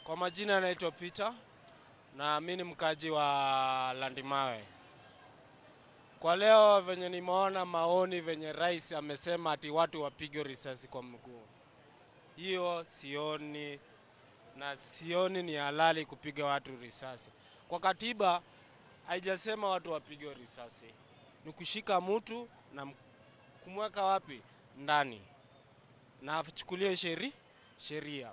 Kwa majina naitwa Peter na mimi ni mkaji wa Landimawe. Kwa leo venye nimeona maoni venye rais amesema ati watu wapigwe risasi kwa mguu, hiyo sioni na sioni ni halali kupiga watu risasi. Kwa katiba haijasema watu wapigwe risasi, ni kushika mtu na kumweka wapi ndani na achukulie sheria.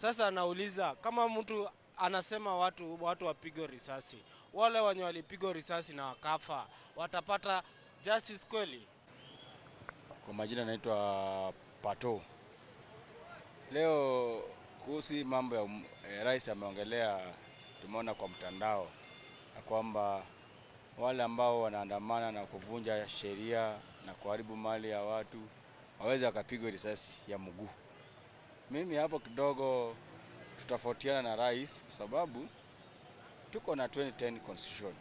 Sasa nauliza, kama mtu anasema watu wapigwe risasi, wale wenye walipigwa risasi na wakafa watapata justice kweli? Kwa majina naitwa Pato. Leo kuhusu hii mambo ya rais ameongelea, tumeona kwa mtandao ya kwamba wale ambao wanaandamana na kuvunja sheria na kuharibu mali ya watu waweze wakapigwa risasi ya mguu. Mimi hapo kidogo tutofautiana na rais kwa sababu tuko na 2010 constitution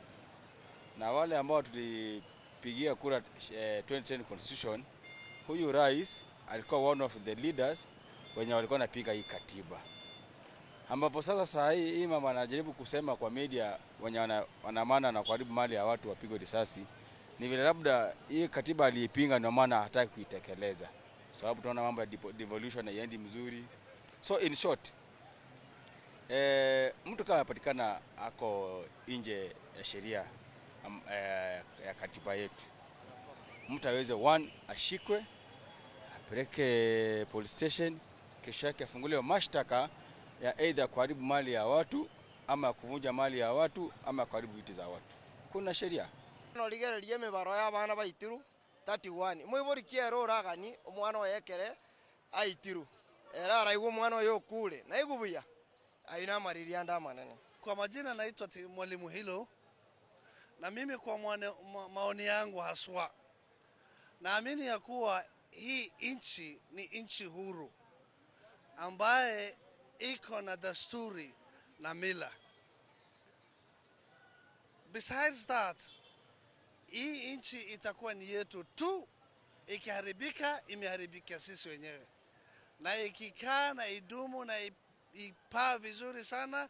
na wale ambao tulipigia kura 2010 constitution, huyu rais alikuwa one of the leaders wenye walikuwa wanapiga hii katiba, ambapo sasa saa hii mama anajaribu kusema kwa media wenye wanaandamana na kuharibu mali ya watu wapigwe risasi, ni vile labda hii katiba aliipinga, ndio maana hataki kuitekeleza, sababu tunaona mambo ya devolution haiendi mzuri. So in short, mtu kama apatikana ako nje ya sheria ya katiba yetu, mtu aweze one ashikwe apeleke police station, kesho yake afunguliwe mashtaka ya either kuharibu mali ya watu ama kuvunja mali ya watu ama kuharibu vitu za watu. Kuna sheria. Norigereria emibaro ya abana baitiru 31 moibori kiere oragani omwana oye ekere aitiru ere araigwa omwana oyo okure naigwa buya aye na amariri ande amanene. Kwa majina naitwa Mwalimu Hilo, na mimi kwa maoni yangu haswa naamini ya kuwa hii nchi ni nchi huru ambaye iko na desturi na mila. Besides that, hii nchi itakuwa ni yetu tu. Ikiharibika, imeharibika sisi wenyewe, na ikikaa na idumu na ipaa vizuri sana.